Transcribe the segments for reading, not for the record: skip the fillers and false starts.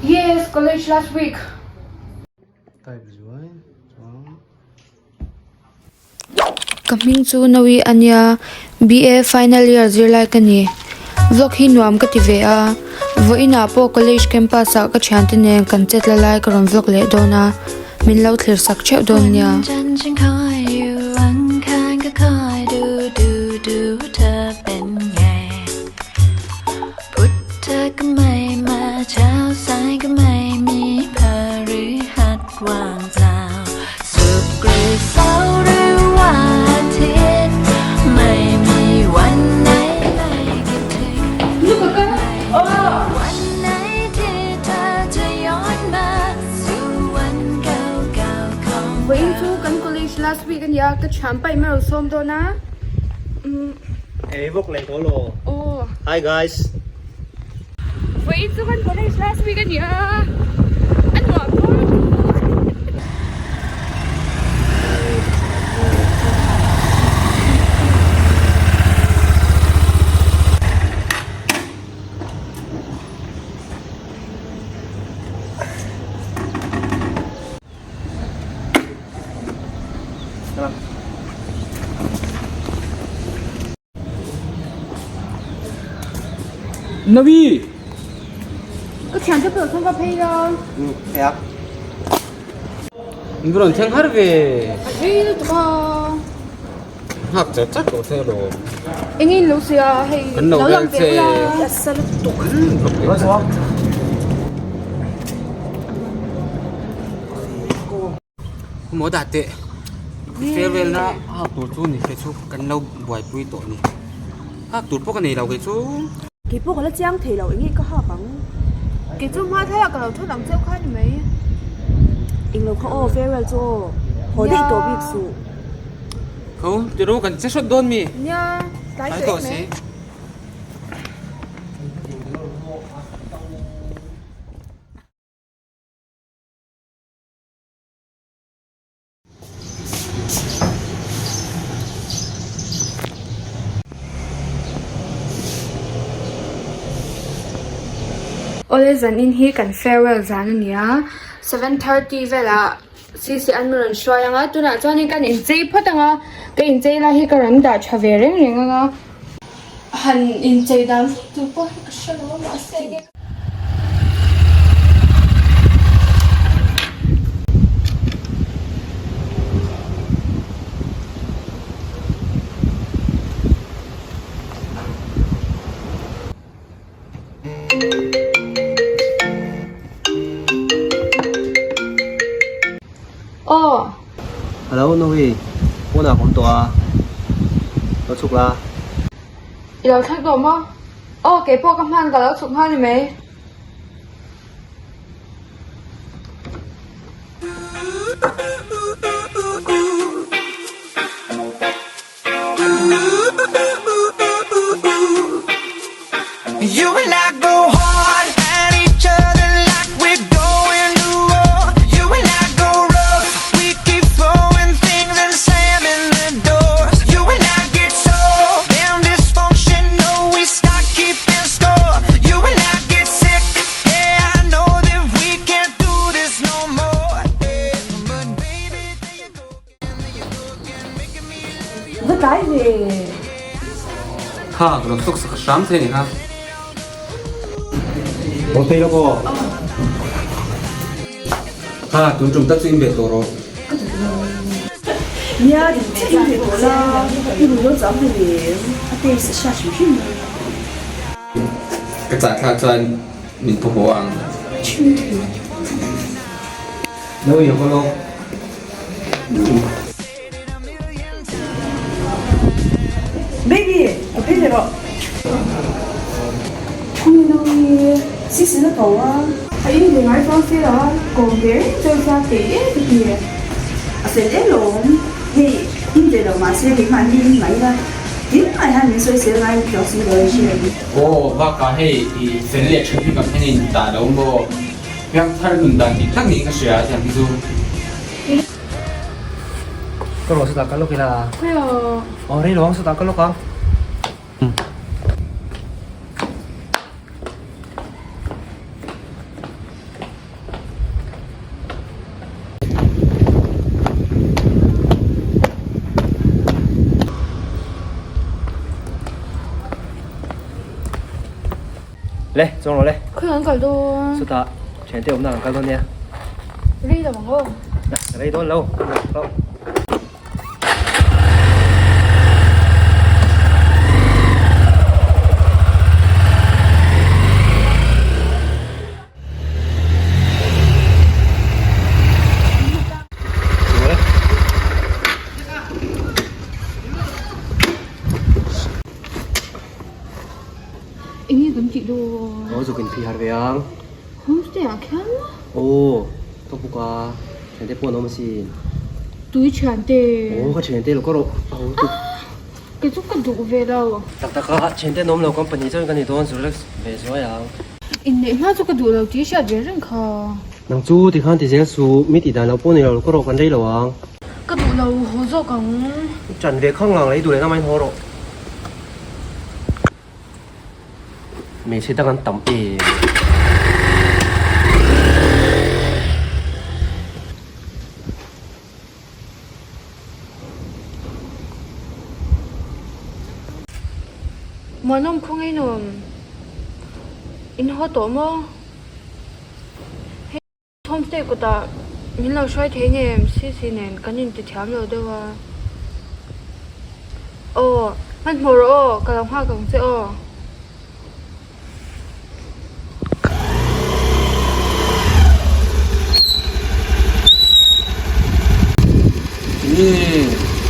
Yes, college last week. Type zuai chuan. Ka hming chu Nawi a nia, BA final year zirlai ka ni. Vlog hi nuam ka ti ve a, vawiinah pawh college campus ah ka thiante nen kan chet la lai ka rawn vlog leh dawn a, min lo thlir sak theuh dawn nia. Vawiin chu kan college last week a nia ka thiam paih mai ro sawm dawn a. Ei vawk leh tawh lo. Hi guys. Vawiin chu kan college last week a ni a, a nuam dawn lutuk. Nawi! Ka thian te pawh sawn va phei la. Um, phei a. In rawn thleng har ve. A phei lutuk a. Nghak chat chat tawh che alawm. Eng in lo sawi a hei. Kan lo vel che. A sa lutuk. Maw dah teh farewell na hak tur chu ni kei chu kan lo buaipui tawh a ni hak tur pawh ka nei lo kei chu. Kei pawh ka la chiang thei lo eng nge ka hak ang. Kei chu hma thlalak ka lo thawn ang chauh kha ni mai. Eng lo kha aw farewell chu aw haw daih tawh bik suh. Kho ti ru kan che hrawt dawn mi. Nia tlai tawh em mai. Awle zanin hi kan farewell zan a ni a 7:30 velah CC an min rawn hruai ang a tunah chuanin kan inchei phawt ang a ka inchei lai hi ka rawn dah tha ve reng reng ang a han inchei dan vak tur pawh hi ka hre lo a mahse enge. Aw. Hello Novi, pawnah ka awm tawh a, lo chhuk la. I lo thleng tawh maw? Aw kei pawh ka hman ka lo chhuk nghal ni mai. You and I go hard at each other like we're going to war. You and I go rough, we keep throwing things and slamming the doors. You and I get so damn dysfunctional, we start keeping score. You and I get sick, yeah, I know that we can't do this no more. Yeah, but baby, there you go again, there you go again, making me love you. Va tlai ve. Kha ka lo suk sak hram thei ni kha. Aw phei lawk aw. Kha tun tum tak chu in ve tawh rawh. Nia dik chiah in ve tawh la, i rui lo chang ve lem, a taste a hriat hrim hrim. Ka chah thlak chuan min phaw haw ang. No i haw lawk. Baby, ka phei leh rawh. Khawnge no hi sisi na ko a. A in ve ngai chuang se la, kawm ve reng cheu chuan tei em ka ti. A fel em lawm, hei in ve lo mahse keimahni in mai la, tin mai hian min sawi sel ngai chuang si lo i hria em? Aw bakah hei i fel leh tha bik ang hian in dah lo maw? Piangthar nun dan dik tak niin ka hria a tiang hi chu. Ka rawh sawtah ka lawk ila. Khawi aw. Aw rei lo ang sawtah ka lawk ang. Le, chuang rawh le. Khawi an kal dawn? Chutah thiante awmna an kal dawn nia. Rei lo ang aw. Rei dawn lo. Enge kan tih dawn? Aw zuk in phih har ve ang. Homestay ah khian maw? Aw ka buk a thiante pawh an awm asin. Tui thiante. Aw ka thiante lo ka rawh a ho tuk. Kei chu ka duh ve lo. Tak tak a thiante an awm lo company chuan kan ni dawn chu relax ve zuai ang. Inneih hma chu ka duh lo tih hriat ve reng kha. Nang chu tikhan ti zel suh mi tih dan lo pawh ni lo ka rawh kan rei lo ang. Ka duh lo haw zawk ang. Ṭan ve khang lang lei duh leh namain haw rawh. Hmeichhe dang an tam em. Muanawm khawngaih nuam in haw tawh maw? Hei homestay kawtah min lo hruai thei nge Sisi nen kan inti thiam lo deuh a. Aw hmanhmawh rawh aw ka lo nghak ang che aw.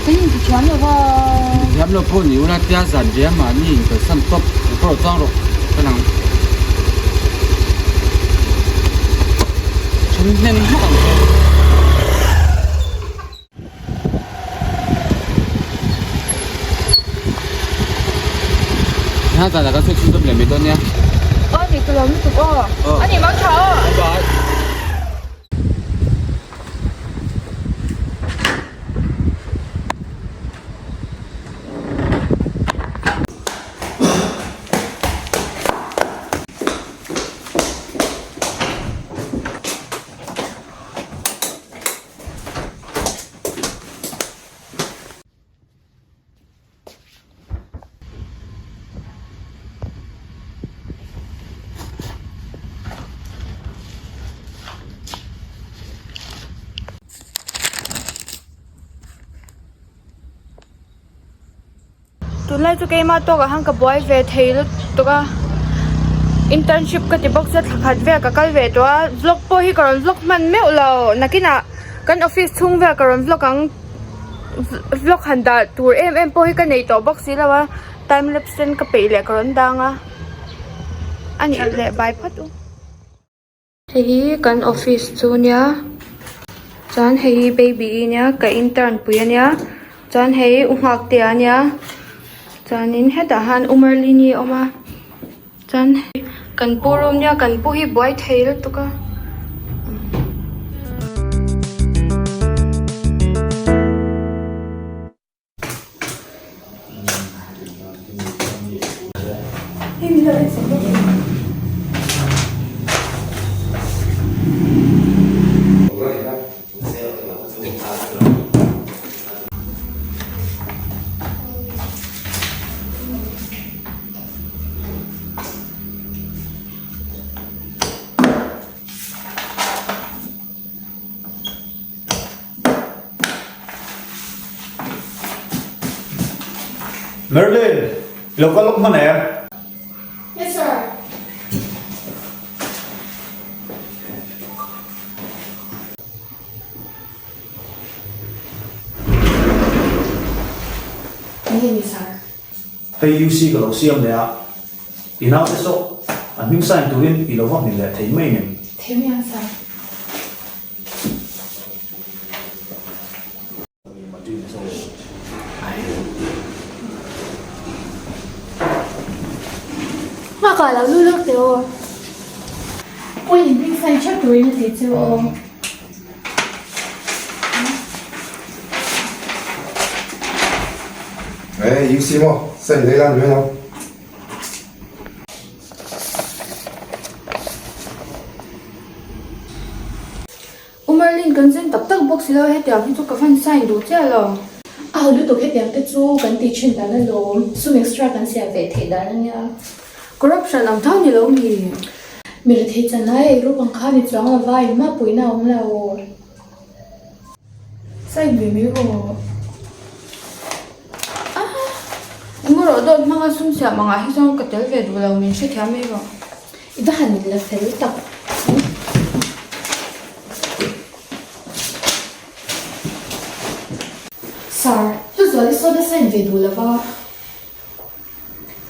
Kan inti thiam lo va. Inti thiam lo pawh ni ula tia zan ve a mahni in kalsan tawp ang pawh chuang rawh ka lang. Then hnem hmak ang che. Ha zan ah kan sawi chhunzawm leh mai dawn nia. Aw ni ka lo lutuk aw. A ni mang tha aw. Bye bye. Tunlai chu keimah tawkah khan ka buai ve thei lutuk a internship ka ti bawk sia thla khat vel ka kal ve tawh a vlog pawh hi ka rawn vlog hman meuh lo nakinah kan office chhung vel ka rawn vlog ang vlog han dah tur em em pawh hi ka nei tawh bawk si lo a time lapse ten ka peih leh ka rawn dang a a nih leh bai phawt u. Hei hi kan office chu nia chuan hei hi baby i nia ka intern pui a nia chuan hei u nghak te a nia chuanin hetah han u merlin-i a awm a chuan kan pu room nia kan pu hi buai thei lutuk a. Merlin, i lo kal lawk hman em? Yes sir. Enge ni sir? Hei UC ka lo siam leh a, i naute saw an hming sign turin i lo va hmin leh thei mai ngem? Thei mai ang sir. Nghakah lo lu lawk teh aw. Pawhin hming sign theuh turin a ti chu aw. Hey, UC maw? Sign lei la ni mai lo. U Merlin kan zin tak tak bawk si lo hetiang hi chu ka van sign duh chiah lo. A ho lutuk hetiang te chu kan tih thin dan alawm, sum extra kan siam ve theih dan ania. Corruption ang tho ni lo mi? Mi rethei chan ai ei rup ang kha ni chuang lova engmah puihna a awm lo. Sign ve mai rawh. Ah! Engmaw rawh dawt hmanga sum siam angah hi chuan ka tel ve duh lo min hrethiam mai rawh. I va han in la fel tak. Sir, Hluzuali sawn a sign ve duh lova.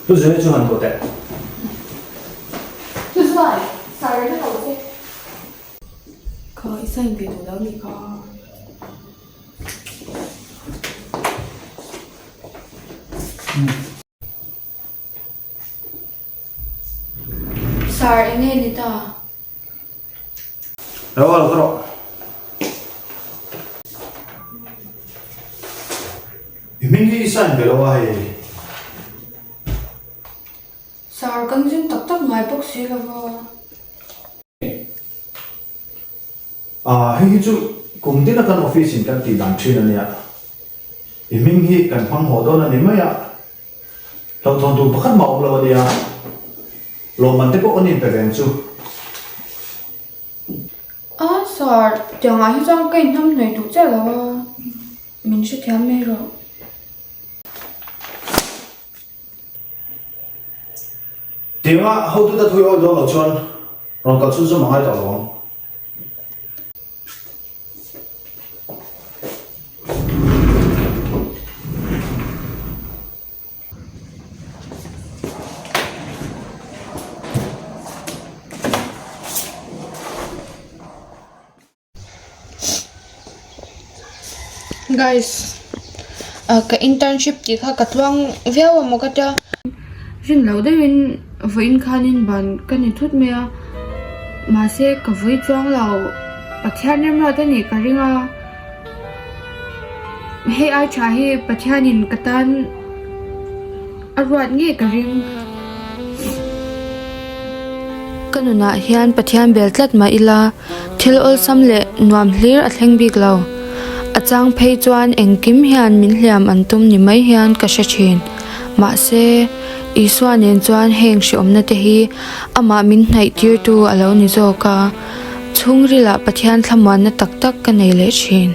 Hluzuali chu han ko teh. Hluzuali, Sir in a ko che. Kha i sign ve duh lo ni kha. Sir, eng nge ni ta? Lo a lo ka rawh. I hming hi i sign ve lo a hei. Sir, kan zin tak tak ngai bawk si lo va. Ah, hei hi chu kum tin a kan office in kan tih dan thin a nia. I hming hi kan hmang haw dawn a ni mai a. Hlauhthawn tur pakhat mah awm lo a nia. Lawmman te pawh kan inpe veng chu. A, sir, tiangah hi chuan ka inhnam hnaih duh chiah lo a, min hrethiam mai rawh. Tianga hotute thui awi dawn loh chuan rawn kal chhunzawm a ngai tawh lo ang. Guys ah ka internship tih kha ka tluang viau a maw ka tia. Rin loh deuhin vawiin khanin ban ka ni thut mai a mahse ka vawi chuang lo Pathian remruat a nih ka ring a hei ai tha hi Pathianin ka tan a ruat ngei ka ring. Ka nunah hian Pathian bel tlat mah ila. Thil awlsam leh nuam hlir a thleng bik lo. A chang phei chuan engkim hian min hliam an tum ni mai hian ka hre thin. Mahse, Isua nen chuan heng hriawmna te hi amah min hnaih tirtu a lo ni zawk a, chhungrilah Pathian thlamuanna tak tak ka nei leh thin.